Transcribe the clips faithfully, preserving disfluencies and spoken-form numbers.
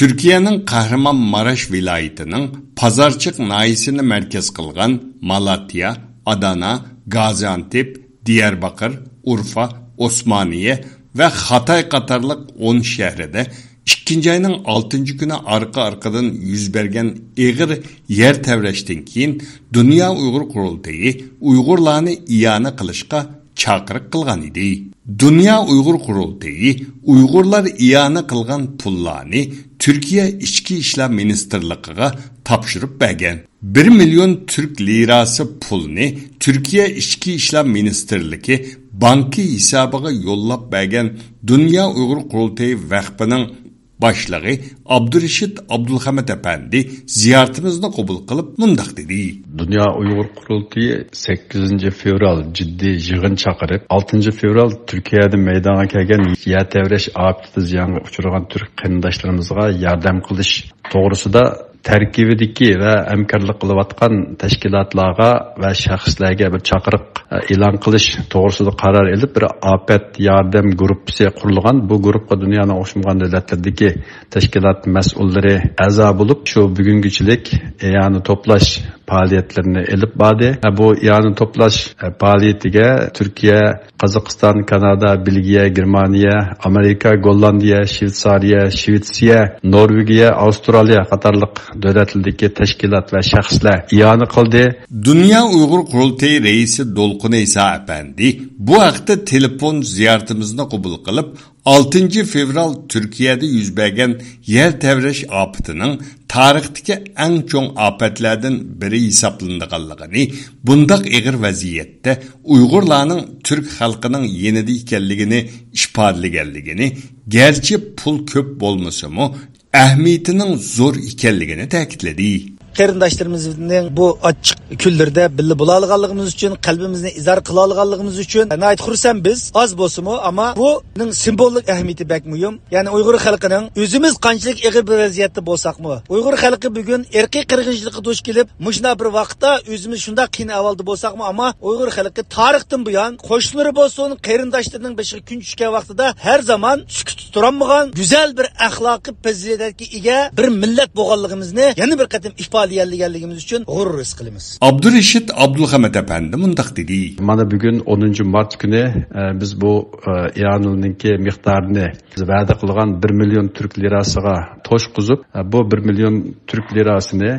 تۈركىيەنىڭ قەھرىمانماراش ۋىلايىتىنىڭ پازارچىق ناھىيەسىنى مەركەز قىلغان مالاتيا، ئادانا، گازىئانتېپ، دىيارباقىر، ئۇرفا، ئوسمانىيە ۋە خاتاي قاتارلىق ئون شەھىرىدە ئىككىنچى ئاينىڭ ئالتىنچى كۈنى ئارقا-ئارقىدىن يۈز بەرگەن ئېغىر يەر تەۋرەشتىن كېيىن، دۇنيا ئۇيغۇر قۇرۇلتىيى ئۇيغۇرلارنى ئىئانە قىلىشقا چاقىرىق قىلغان ئىدى. دۇنيا ئۇيغۇر قۇرۇلتىيى ئۇيغۇرلار ئىئانە قىلغان پۇللارنى تۈركىيە ئىچكى ئىشلار مىنىستىرلىقىغا تاپشۇرۇپ بەرگەن. بىر مىليون تۈرك لىراسى پۇلنى تۈركىيە ئىچكى ئىشلار مىنىستىرلىكى بانكا ھېسابىغا يوللاپ بەرگەن دۇنيا ئۇيغۇر قۇرۇلتىيى ۋەقپىنىڭ باشلىقى ئابدۇرېشىت ئابدۇلخەمەت ئەپەندى زىيارىتىمىزنى قوبۇل قىلىپ مۇنداق دېدى. دۇنيا ئۇيغۇر قۇرۇلتىيى سەككىزىنچى فېۋرال جىددىي يىغىن چاقىرىپ، ئالتىنچى فېۋرال تۈركىيەدە مەيدانغا كەلگەن يەر تەۋرەش ئاپىتىدە زىيانغا ئۇچرىغان تۈرك قېرىنداشلىرىمىزغا ياردەم قىلىش توغرىسىدا تەركىبىدىكى ۋە ھەمكارلىق قىلىۋاتقان تەشكىلاتلارغا ۋە شەخسلەرگە بىر چاقىرىق، ئە، ئېلان قىلىش توغرىسىدا قارار ئېلىپ، بىر ئاپەت ياردەم گۇرۇپپىسى قۇرۇلغان. بۇ گۇرۇپپىغا دۇنيانىڭ ئوخشىمىغان دۆلەتلىرىدىكى تەشكىلات مەسئۇللىرى ئەزا بولۇپ، شۇ بۈگۈنگىچىلىك ئىئانە توپلاش پائالىيەتلىرىنى ئېلىپ باردى. بۇ ئىئانە توپلاش پائالىيىتىگە تۈركىيە، قازاقىستان، كانادا، بېلگىيە، گېرمانىيە، ئامېرىكا، گوللاندىيە، شۋېتسارىيە، شۋېتسىيە، نورۋېگىيە، ئاۋسترالىيە قاتارلىق دۆلەتلەردىكى تەشكىلات ۋە شەخسلەر ئىئانە قىلدى. دۇنيا ئۇيغۇر قۇرۇلتىيى رەئىسى دولقۇن ئەيسا ئەپەندى بۇ ھەقتە تېلېفون زىيارىتىمىزنى قوبۇل قىلىپ، ئالتىنچى فېۋرال تۈركىيەدە يۈز بەرگەن يەر تەۋرەش ئاپىتىنىڭ تارىختىكى ئەڭ چوڭ ئاپەتلەردىن بىرى ھېسابلىنىدىغانلىقىنى، بۇنداق ئېغىر ۋەزىيەتتە ئۇيغۇرلارنىڭ تۈرك خەلقىنىڭ يېنىدا ئىكەنلىكىنى ئىپادىلىگەنلىكىنى، گەرچە پۇل كۆپ بولمىسىمۇ، ئەھمىيىتىنىڭ زور ئىكەنلىكىنى تەكىتلىدى. قېرىنداشلىرىمىزنىڭ بۇ ئاچچىق كۈنلىرىدە بىللە بولالىغانلىقىمىز ئۈچۈن، قەلبىمىزنى ئىزھار قىلالىغانلىقىمىز ئۈچۈن ناھايىتى خۇرسەن بىز. ئاز بولسىمۇ، ئەمما بۇنىڭ سىمۋوللۇق ئەھمىيىتى بەك مۇھىم. يەنى ئۇيغۇر خەلقىنىڭ ئۆزىمىز قانچىلىك ئېغىر بىر ۋەزىيەتتە بولساقمۇ، ئۇيغۇر خەلقى بۈگۈن ئىرقىي قىرغىنچىلىققا دۇچ كېلىپ، مۇشۇنداق بىر ۋاقىتتا ئۆزىمىز شۇنداق قىيىن ئەھۋالدا بولساقمۇ، ئەمما ئۇيغۇر خەلقى تارىختىن بۇيان قوشنىلىرى بولسۇن، قېرىنداشلىرىنىڭ بېشىغا كۈن چۈشكەن ۋاقتىدا ھەر زامان سۈكۈتتە تۇرالمىغان، گۈزەل بىر ئەخلاقىي پەزىلەتكە ئىگە بىر مىللەت بولغانلىقىمىزنى يەنە بىر قېتىم ئىپادىلىيەلىگەنلىكىمىز ئۈچۈن غۇرۇر ھېس قىلىمىز. ئابدۇرېشىت ئابدۇلخەمەت ئەپەندى مۇنداق دېدى. مانا بۈگۈن ئونىنچى مارت كۈنى، ئە، بىز بۇ، ئە، ئىئانىنىڭكى مىقدارىنى بىز ۋەدە قىلغان بىر مىليون تۈرك لىراسىغا توشقۇزۇپ، ئە، بۇ بىر مىليون تۈرك لىراسىنى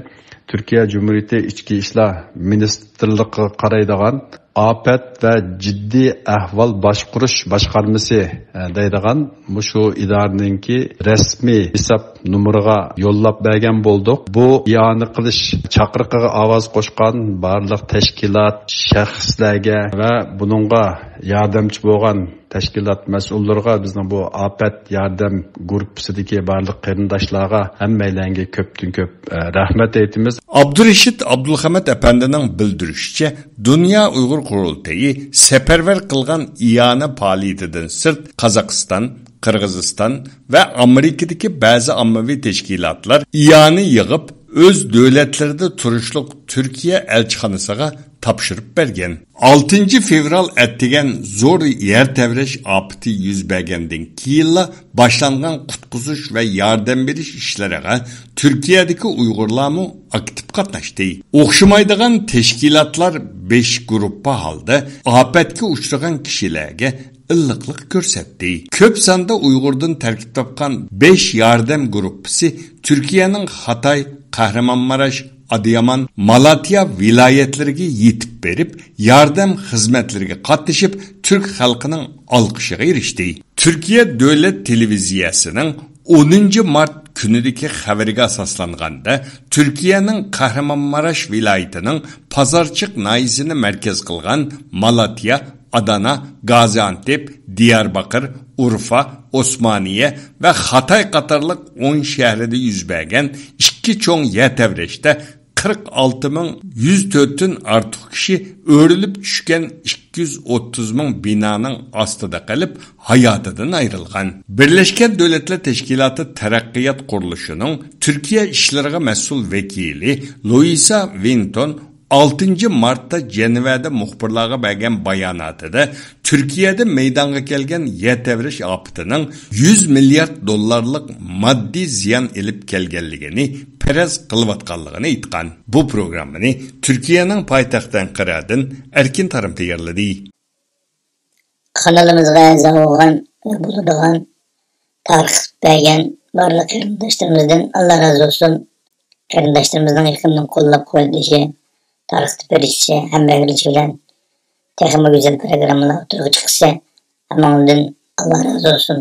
تۈركىيە جۇمھۇرىيىتى ئىچكى ئىشلار مىنىستىرلىقىغا قارايدىغان ئاپەت ۋە جىددىي ئەھۋال باشقۇرۇش باشقارمىسى، ئە، دەيدىغان مۇشۇ ئىدارىنىڭكى رەسمىي ھېساب نومۇرىغا يوللاپ بەرگەن بولدۇق. بۇ ئىئانە قىلىش چاقىرىقىغا ئاۋاز قوشقان بارلىق تەشكىلات، شەخسلەرگە ۋە بۇنىڭغا ياردەمچى بولغان تەشكىلات مەسئۇللىرىغا، بىزنىڭ بۇ ئاپەت ياردەم گۇرۇپپىسىدىكى بارلىق قېرىنداشلارغا، ھەممەيلەنگە كۆپتىن كۆپ، ئە، رەھمەت ئېيتىمىز. ئابدۇرېشىت ئابدۇلخەمەت ئەپەندىنىڭ بىلدۈرۈشىچە، دۇنيا ئۇيغۇر قۇرۇلتىيى سەپەرۋەر قىلغان ئىئانە پائالىيىتىدىن سىرت، قازاقىستان، قىرغىزىستان ۋە ئامېرىكىدىكى بەزى ئاممىۋى تەشكىلاتلار ئىئانە يىغىپ، ئۆز دۆلەتلىرىدە تۇرۇشلۇق تۈركىيە ئەلچىخانىسىغا تاپشۇرۇپ بەرگەن. ئالتىنچى فېۋرال ئەتىگەن زور يەر تەۋرەش ئاپىتى يۈز بەرگەندىن كېيىنلا باشلانغان قۇتقۇزۇش ۋە ياردەم بېرىش ئىشلىرىغا تۈركىيەدىكى ئۇيغۇرلارمۇ ئاكتىپ قاتناشتى. ئوخشىمايدىغان تەشكىلاتلار بەش گۇرۇپپا ھالدا ئاپەتكە ئۇچرىغان كىشىلەرگە ئىللىقلىق كۆرسەتتى. كۆپ ساندا ئۇيغۇردىن تەركىب تاپقان بەش ياردەم گۇرۇپپىسى تۈركىيەنىڭ خاتاي، قەھرىمانماراش، ئادىيامان، مالاتيا ۋىلايەتلىرىگە يېتىپ بېرىپ، ياردەم خىزمەتلىرىگە قاتنىشىپ، تۈرك خەلقىنىڭ ئالقىشىغا ئېرىشتى. تۈركىيە دۆلەت تېلېۋىزىيەسىنىڭ ئونىنچى مارت كۈنىدىكى خەۋىرىگە ئاساسلانغاندا، تۈركىيەنىڭ قەھرىمانماراش ۋىلايىتىنىڭ پازارچىق ناھىيەسىنى مەركەز قىلغان مالاتيا، ئادانا، گازىئانتېپ، دىيارباقىر، ئۇرفا، ئوسمانىيە ۋە خاتاي قاتارلىق ئون شەھىرىدە يۈز بەرگەن ئىككى چوڭ يەر تەۋرەشتە قىرىق ئالتە مىڭ يۈز تۆتتىن ئارتۇق كىشى ئۆرۈلۈپ چۈشكەن ئىككى يۈز ئوتتۇز مىڭ بىنانىڭ ئاستىدا قېلىپ، ھاياتىدىن ئايرىلغان. بىرلەشكەن دۆلەتلەر تەشكىلاتى تەرەققىيات قۇرۇلۇشىنىڭ تۈركىيە ئىشلىرىغا مەسئۇل ۋەكىلى لۇئىسا ۋىنتون ئالتىنچى مارتتا جەنۋەدە مۇخبىرلارغا بەرگەن باياناتىدا تۈركىيەدە مەيدانغا كەلگەن يەر تەۋرەش ئاپىتىنىڭ يۈز مىليارد دوللارلىق ماددىي زىيان ئېلىپ كەلگەنلىكىنى پەرەز قىلىۋاتقانلىقىنى ئېيتقان. بۇ پروگراممىنى تۈركىيەنىڭ پايتەختى ئەنقەرەدىن ئەركىن تارىم تەييارلىدى. قانىلىمىزغا ئەزا بولغان ۋە بولىدىغان، تارقىتىپ بەرگەن بارلىق قېرىنداشلىرىمىزدىن ئاللا رازى بولسۇن. قېرىنداشلىرىمىزنىڭ يېقىندىن قوللاپ قۇۋۋەتلىشى، تارقىتىپ بېرىشى، ھەمراھلىشى بىلەن تېخىمۇ گۈزەل پروگراممىلار ئوتتۇرىغا چىقىشى ھەممىڭلاردىن ئاللا رازى بولسۇن.